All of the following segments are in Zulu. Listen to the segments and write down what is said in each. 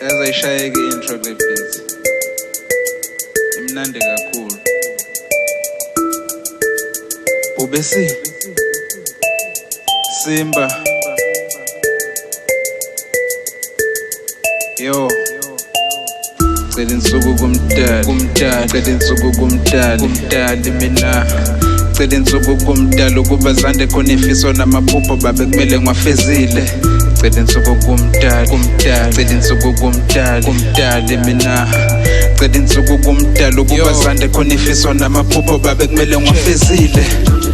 Yaze ishayeke i-intro kule beat. Imnandi kakhulu. Bhubesi Simba. Yo. Cela insuku kumdali, kumdali, cela insuku kumdali, kumdali mina. Cela insuku kumdali ukuba zande khona ifiso namaphupho babe kumele ngiwafezile. Cela insuku kumdali, kumdali, cela insuku kumdali, kumdali mina. Cela insuku kumdali ukuba zande khona ifiso namaphupho babe kumele ngiwafezile.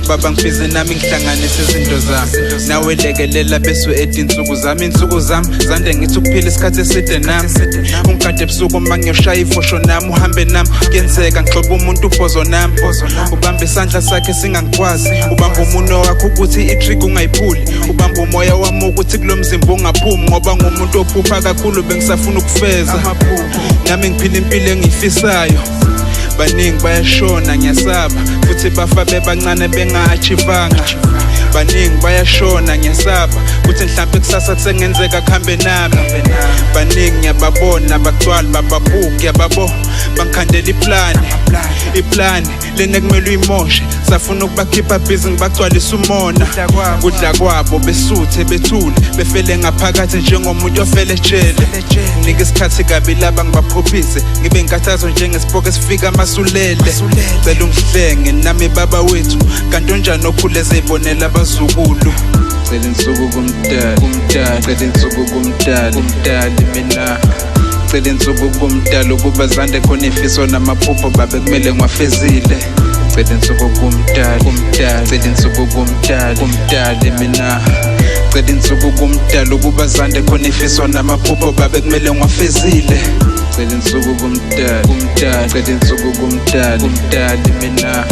Baba ngifise nami ngihlanganise izinto zami, nawe lekelela bese ethi insuku zami, insuku zami zande ngithi ukuphila isikhathi eside nami. Ungigade ebusuku uma ngiyoshaya ifosho nami, uhambe nami kuyenzeka ngixobe umuntu ubhozo nami, ubambe isandla sakhe singangikwazi, ubambe umunwe wakho ukuthi i-trick ungayiphuli, ubambe umoya wami ukuthi kulo mzimba ungaphumi, ngoba ngumuntu ophupha kakhulu bengisafuna ukufeza nami ngiphila impilo engiyifisayo. Baningi bayashona ngiyasaba, futhi bafa bebancane benga-achievanga. Baningi bayashona ngiyasaba, kuthi mhlampe kusasa kusengenzeka kuhambe nami. Baningi ngiyababona abagcwali bababuki yababo, bangikhandela iplani, iplani lena kumele uyimoshe. Safuna ukubakhipha busy ngibagcwalisa umona, kudla kwabo besuthe bethule, befele ngaphakathi njengomuntu ofele ejele. Nginike isikhathi kabi laba ngibaphuphise, ngibe inkathazo njengesipoko esifika amasulele. Cela ungihlenge nami baba wethu, kanti unjani okhule ezibonela abazukulu. Cela insuku kumdali, kumdali, cela insuku kumdali, kumdali mina. Cela insuku kumdali ukuba zande khona ifiso namaphupho babe kumele ngiwafezile. Cela insuku kumdali, kumdali, cela insuku kumdali, kumdali mina. Cela insuku kumdali ukuba zande khona ifiso namaphupho babe kumele ngiwafezile. Cela insuku kumdali, kumdali, cela insuku kumdali, kumdali mina.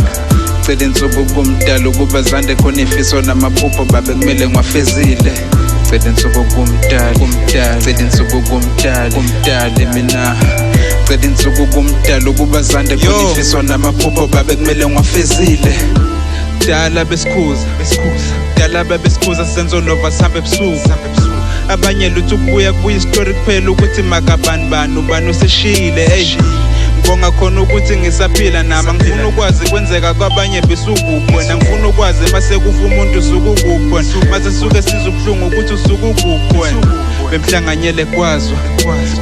Cela insuku kumdali ukuba zande khona ifiso namaphupho babe kumele ngiwafezile. Cela insuku kumdali, kumdali, cela insuku kumdali, kumdali mina. Cela insuku kumdali ukuba zande khona ifiso namaphupho babe kumele ngiwafezile. Dala besikhuza, dala babesikhuza senzo nova sihambe ebusuku. Abanye lutho ukubuya kubuya isitori kuphela ukuthi makabani bani ubani useshiyile. Ey, ngibonga khona ukuthi ngisaphila nami, ngifuna ukwazi kwenzeka kwabanye besukuphi wena, ngifuna ukwazi mase kufa umuntu usukukuphi wena, mase suke sizwe ubuhlungu ukuthi usukukuphi wena. Bemhlanganyele kwazwa,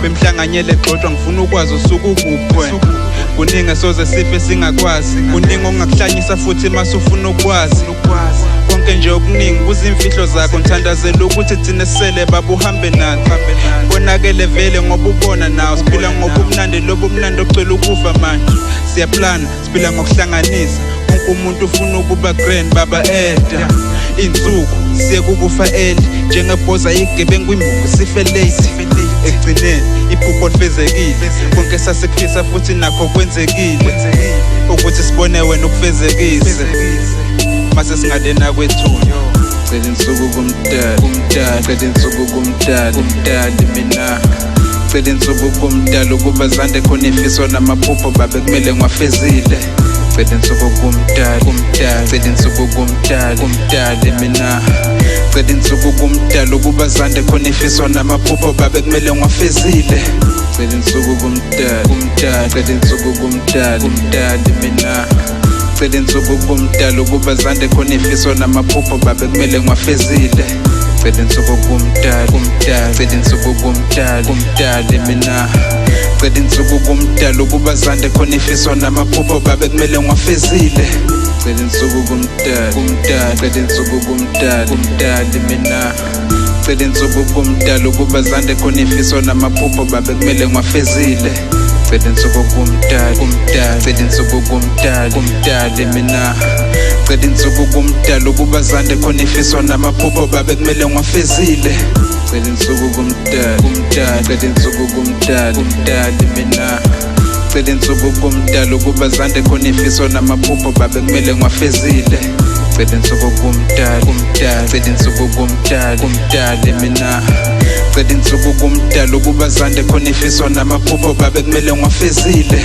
bemhlanganyele gxotshwa, ngifuna ukwazi usukukuphi wena. Kuningi soze sife singakwazi, kuningi ongakuhlanyisa futhi mase ufuna ukwazi. Konke nje okuningi kuzimfihlo zakho, ngithandazela ukuthi thina sisele baba uhambe nathi. Konakele vele ngoba ubona nawe, siphila ngobumnandi lobu mnandi ocela ukufa manje. Siyaplana, siphila ngokuhlanganisa, wonke umuntu ufuna ukuba grand baba eda. Insuku siye kukufa early, njengebhoza igebengu imuvu sife late. Ekugcineni iphupho lifezekile, konke sasikufisa futhi nakho kwenzekile, ukuthi sibone wena ukufezekise mase singalena kwethuna. Cela insuku kumdali, kumdali, cela insuku kumdali, kumdali mina. Cela insuku kumdali ukuba zande khona ifiso namaphupho babe kumele ngiwafezile. Cela insuku kumdali, kumdali, cela insuku kumdali, kumdali mina. Cela insuku kumdali ukuba zande khona ifiso namaphupho babe kumele ngiwafezile. Cela insuku kumdali, kumdali, cela insuku kumdali, kumdali mina. Cela insuku kumdali ukuba zande khona ifiso namaphupho babe kumele ngiwafezile. Cela insuku kumdali, kumdali, cela insuku kumdali, kumdali mina. Cela insuku kumdali ukuba zande khona ifiso namaphupho babe kumele ngiwafezile. Cela insuku kumdali, kumdali, cela insuku kumdali, kumdali mina. Cela insuku kumdali ukuba zande khona ifiso namaphupho babe kumele ngiwafezile. Cela insuku kumdali, kumdali, cela insuku kumdali, kumdali mina. Cela insuku kumdali ukuba zande khona ifiso namaphupho babe kumele ngiwafezile. Cela insuku kumdali, kumdali, cela insuku kumdali, kumdali mina. Cela insuku kumdali ukuba zande khona ifiso namaphupho babe kumele ngiwafezile. Cela insuku kumdali, kumdali, cela insuku kumdali, kumdali mina. Cela insuku kumdali ukuba zande khona ifiso namaphupho babe kumele ngiwafezile.